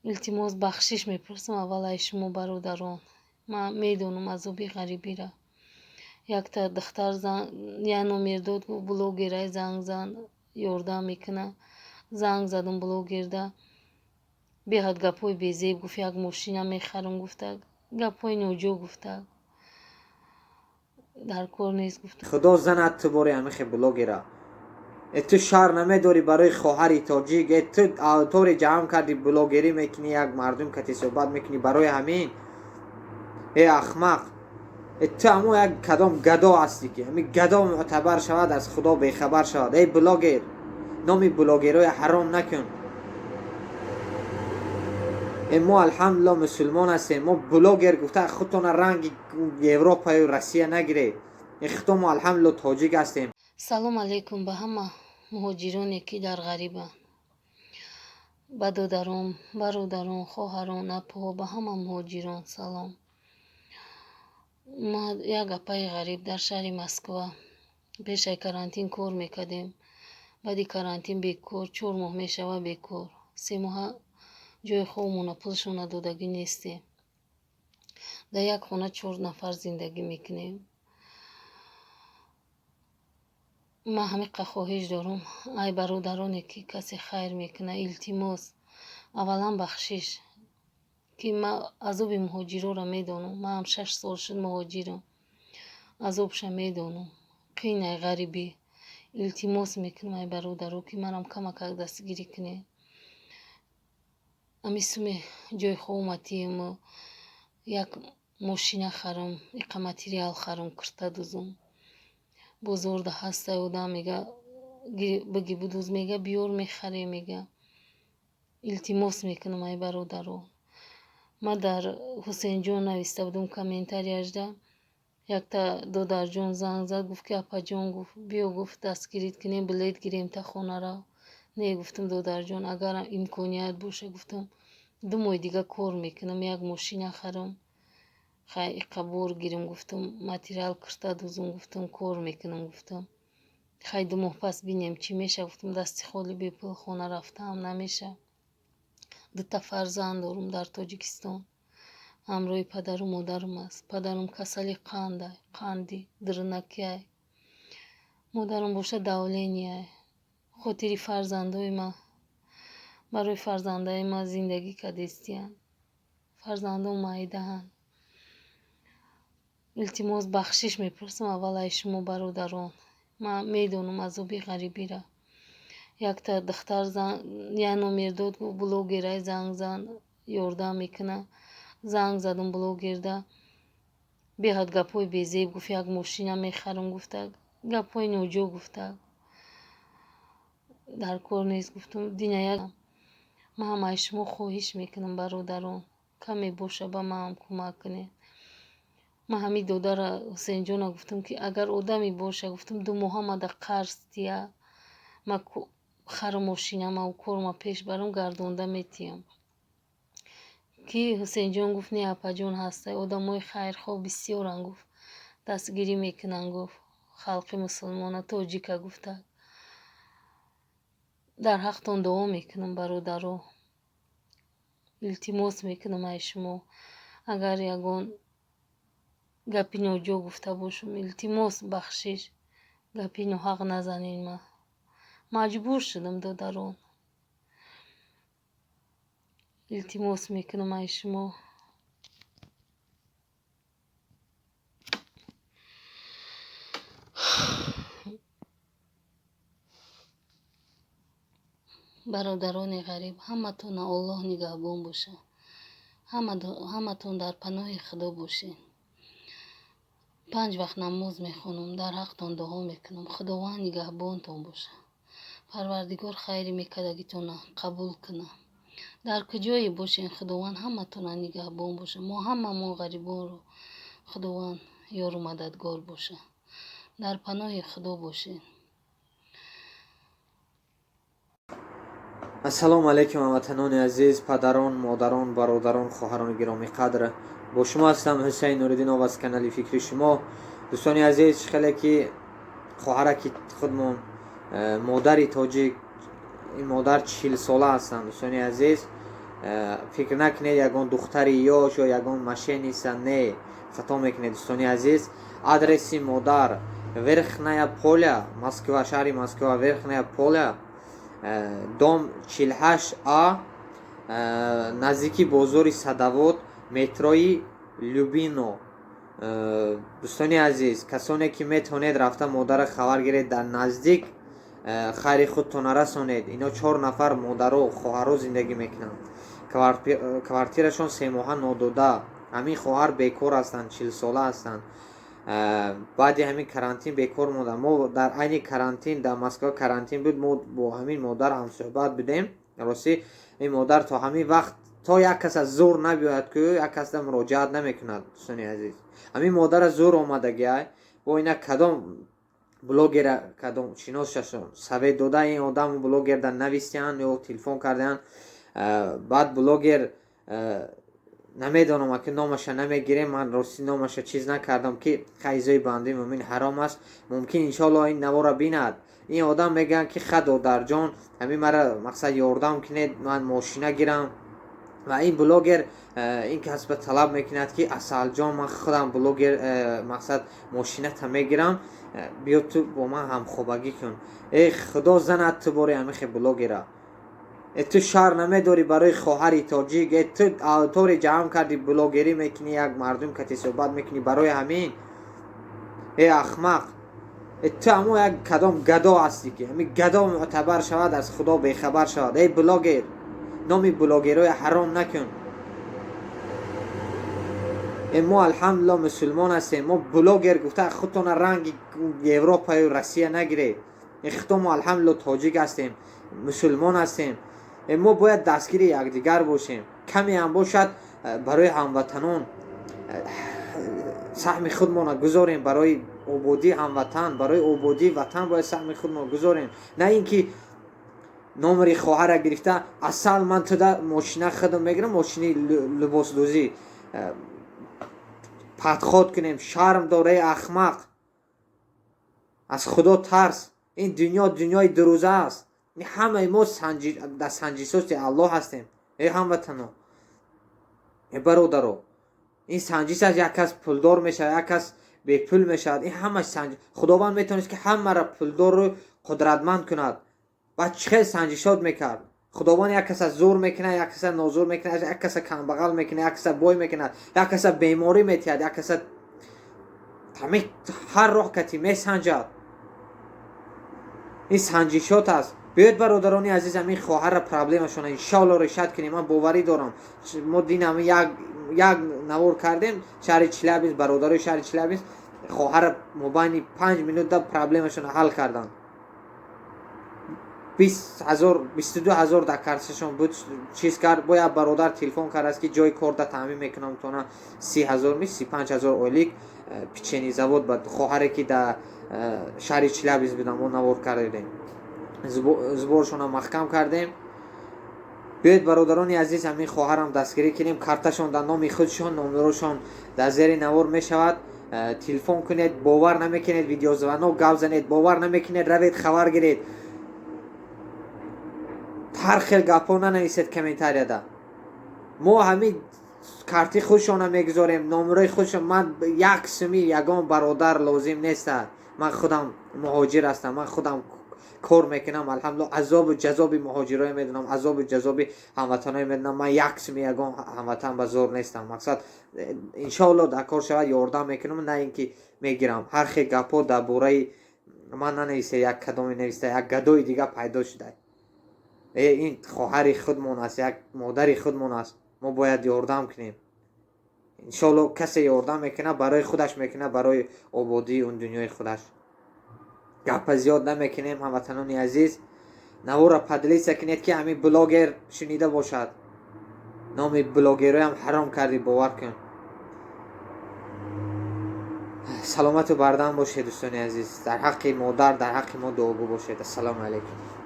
Илтимос, бахшиш мепурсам аввал ай шумо, бародарон. Ман медонам азоби ғарибира. Якта духтар як номер дод, гуфт: «Блогерай, занг зан, ёрдам мекуна». Занг задум блогерда, беҳад гапҳои безеб гуфт, як мошина мехарам гуфта, гапҳои ноҷо гуфта, дар кор нест гуфт. Худо занад ту бори ҳамихе блогера. Э, ту шар намедорӣ барои хоҳари тоҷик. Э, ту аудитория ҷамъ кардӣ, блогерӣ мекунӣ, як мардум кати суҳбат мекунӣ барои ҳамин. Э, ахмақ, э, ту ҳамо як кадом гадо ҳастӣ, ки ҳамин гадо мӯътабар шавад, аз Худо бехабар шавад. Эй блогер, номи блогерҳоя ҳаром накун. Э, мо, алҳамдулилло, мусулмон ҳастем. Мо блогер гуфта худтона ранги Европаю Россия нагиред. Э, худто мо, алҳамдулилло, тоҷик ҳастем. Салом алейкум ба ҳама муҳоҷироне, ки дар ғарибанд, ба додарон, бародарон, хоҳарон, апоҳо, ба ҳама муҳоҷирон салом. Ма як апаи ғариб дар шаҳри Москва пешаи карантин кор мекардем. Баъди карантин бекор, 4 моҳ мешавад бекор, 3 моҳа ҷои хобмона пулшона додагӣ нестем. Дар як хона чор нафар зиндагӣ мекунем. Ман ҳамиқа хоҳиш дорам, ай бародароне, ки касе хайр мекунад, илтимос, аввалан бахшиш, ки ман азоби муҳоҷироро медонам. Ман ҳам 6 сол шуд муҳоҷирам, азобша медонам, қийнай ғарибӣ. Илтимос мекунам, ай бародаро, ки манам камакак дастгирӣ кунед. Ами суми ҷои хобматиему як мошина харам, иқа материал харам, курта дузум. Бозорда ҳастай, одам мега: «Биги, будуз», мега, «биёр, мехарем», мега. Илтимос мекунам, ай бародаро. Ман дар Ҳусейнҷон нависта будум комментарияшда, якта додарҷон занг зад, гуфт, ки апаҷон, гуфт, биё, гуфт, дастгирит кунем, билет гирем, та хона рав. Не, гуфтам, додарҷон, агар имконият боша, гуфтам, 2 моҳи дига кор мекунам, як мошина харам, хай, иқа бор гирем, гуфтам, материал кирта дузум, гуфтам, кор мекунам, гуфтам, хай, 2 моҳ пас бинем, чӣ меша, гуфтам, дасти холӣ бепул хона рафтаам намеша. Дута фарзанд дорум дар Тоҷикистон, ҳамроҳи падару модарам аст. Падарам касали қандай, қанди дурнакиай, модарам боша давление. Хотири фарзандои ма, барои фарзандаи ма зиндагӣ кардистиянд, фарзандом майдаанд. Илтимос, бахшиш мепурсам аввал ай шумо, бародарон. Ман медонам азоби ғарибира. Якта духтар як номер дод, гуфт: «Блогерай, занг зан, ёрдам мекуна». Занг задум блогерда, беҳад гапҳои безеб гуфт, як мошина мехарам гуфта, гапҳои ноҷо гуфта, дар кор нест гуфтам. Дина як ман ҳам аз шумо хоҳиш мекунам, бародарон, каме боша, ба манам кӯмак кунед. Ман ҳамин додара Ҳусейнҷона гуфтам, ки агар одаме боша, гуфтам, 2 моҳа мада қарз тия, ма хару мошинама корма пеш барам, гардонда метиҳам. Ки Ҳусейнҷон гуфт: «Не, апаҷон, ҳастай, одамои хайрхоҳ бисёранд», гуфт, «дастгирӣ мекунанд», гуфт, «халқи мусулмона, тоҷика», гуфта. Дар ҳақтон дуо мекунам, бародаро. Илтимос мекунам ай шумо, агар ягон гапи ноҷо гуфта бошам, илтимос, бахшиш, гапи ноҳақ назанед. Ман маҷбур шудам, додарон. Илтимос мекунам ай шумо. Бародарони ғариб, ҳаматона Оллоҳ нигаҳбон боша, ҳаматон дар паноҳи Худо бошед. Панҷ вақт намоз мехонам, дар ҳақтон дуо мекунам. Худованд нигаҳбонтон боша, Парвардигор хайри мекардагитона қабул куна. Дар куҷое бошен, Худованд ҳаматона нигаҳбон боша. Мо ҳамамон ғарибонро Худованд ёру мададгор боша. Дар паноҳи Худо бошед. Ассалому алайкум, ҳамватанони азиз, падарон, модарон, бародарон, хоҳарони гиромиқадр. Бо шумо ҳастам Ҳусайн Нуриддинов аз канали Фикри шумо. Дӯстони азиз, хеле ки хоҳараки худмон, модари тоҷик, ин модар 40-сола ҳастанд, дӯстони азиз. Фикр накунед, ягон духтари ёш ё ягон мошенница, не, хато мекунед, дӯстони азиз. Адреси модар: Верхняя Поля, Москва, шаҳри Москва, Верхняя Поля, дом 48А, наздики бозори Садовод, метрои Любино. Дӯстони азиз, касоне ки метавонед, рафта модарро хабар гиред, дар наздик хайри худтона расонед. Ино чор нафар модаро, хоҳаро зиндагӣ мекунанд. Квартирашон 3 моҳа нодода. Ҳамин хоҳар бекор ҳастанд, 40-сола ҳастанд. Баъди ҳамин карантин бекор монданд. Мо дар айни карантин, дар Москва карантин буд, мо бо ҳамин модар ҳамсӯҳбат будем. Ростӣ, ин модар то ҳамин вақт, то як каса зур набиёяд, ку як касда муроҷиат намекунад. Дӯстони азиз, ҳамин модара зур омадагиай. Бо ина кадом блогера, кадом шиносашон совет дода, ин одаму блогерда навистиҳанд ё телефон кардиҳанд. Баъд блогер, намедонам, аки номаша намегирем, ман ростӣ номаша чиз накардам, ки хайзои бандаи мӯмин ҳаром аст. Мумкин, иншоалло, ин навора бинад ин одам. Мегӯянд, ки ха, додарҷон, ҳамин мара мақсад ёрдам кунед, ман мошина гирам. Ва ин блогер ин касба талаб мекунад, ки Асалҷон, ман худам блогер, мақсад мошината мегирам, биё ту бо ман ҳамхобагӣ кун. Э, худо занад ту бори ҳамихе блогера! Э, ту шарм намедорӣ барои хоҳари тоҷик? Э, ту аудитория ҷамъ кардӣ, блогерӣ мекунӣ, як мардум кати суҳбат мекунӣ барои ҳамин. Э, ахмақ! Э, ту ҳамо як кадом гадо ҳастӣ, ки ҳамин гадо мӯътабар шавад, аз худо бехабар шавад. Эй блогер, номи блогерҳои ҳаром накун. Э, мо, алҳамдулилло, мусулмон ҳастем. Мо блогер гуфта худтона ранги Европаю Россия нагиред. Э, худо, мо, алҳамдулилло, тоҷик ҳастем, мусулмон ҳастем. Мо бояд дастгири якдигар бошем. Каме ҳам бошад, барои ҳамватанон саҳми худмона гузорем, барои ободии ҳамватан, барои ободии ватан бояд саҳми худмон гузорем, на ин ки номери хоҳара гирифта: «Асал, ман туда мошина худам мегирам, мошини либосдӯзӣ», подход кунем. Шарм дораи, ахмақ, аз худо тарс. Ин дунё дунёи дурӯза аст. Ҳамаи мо дар санҷишоти Аллоҳ ҳастем. Э ҳамватано, э бародаро, ин санҷиш аст. Як кас пулдор мешавад, як кас бепул мешавад. Ин ҳамаш санҷ. Худованд метавонист, ки ҳамаро пулдору қудратманд кунад. Баъд чӣ хел санҷишот мекард Худованд? Як каса зур мекунад, як каса нозур мекунад, як каса камбағал мекунад, як каса бой мекунад, як каса беморӣ метиҳад, як каса ҳар роҳ кати месанҷад. Ин санҷишот аст. Биёед, бародарони азиз, ҳамин хоҳарра проблемашона иншоалло решать кунем. Ман боварӣ дорам. Мо дин ҳами як навор кардем, шаҳри Челябинск, бародарои шаҳри Челябинск хоҳарра мобайни 5 минута проблемашона ҳал карданд. 20 000, 22 000 дар карташон буд, чиз кард. Бо як бародар телефон кардааст, ки ҷои корда таъмин мекунам тона, 30 000 ми 35 000 ойлик, печенье завод. Ба хоҳаре ки дар шаҳри Челябинск будам, мо навор кардем, сборшона маҳкам кардем. Биёед, бародарони азиз, ҳамин хоҳарам дастгирӣ кунем. Карташон дар номи худшон, номерошон дар зери навор мешавад. Телефон кунед, бовар намекунед, видеозвонок гап занед, бовар намекунед, равед, хабар гиред. Ҳар хел гапҳо нанависед комментарияда. Мо ҳамин карти худшона мегузорем, номерои худшон. Ман як суми ягон бародар лозим неста. Ман худам муҳоҷир ҳастам, ман худам кор мекунам, алҳамдулилла. Азобу ҷазоби муҳоҷирое медонам, азобу ҷазоби ҳамватаное медонам. Ман як суми ягон ҳамватан ба зор нестам. Мақсад, иншоалло, дар кор шавад, ёрдам мекунам, на ин ки мегирам. Ҳар хел гапҳо дар бораи ман нанависта. Як кадоме нависта, як гадои дига пайдо шуда. Э, ин хоҳари худмон аст, як модари худмон аст, мо бояд ёрдам кунем. Иншоалло, касе ёрдам мекунад, барои худаш мекунад, барои ободии он дунёи худаш. Гапа зиёд намекунем, ҳамватанони азиз. Навора поделиться кунед, ки ҳамин блогер шунида бошад. Номи блогерҳоям ҳаром кардӣ, бовар кун. Саломату бардам бошед, дӯстони азиз. Дар ҳаққи модар, дар ҳаққи мо дуогӯ бошед. Ассалому алайкум.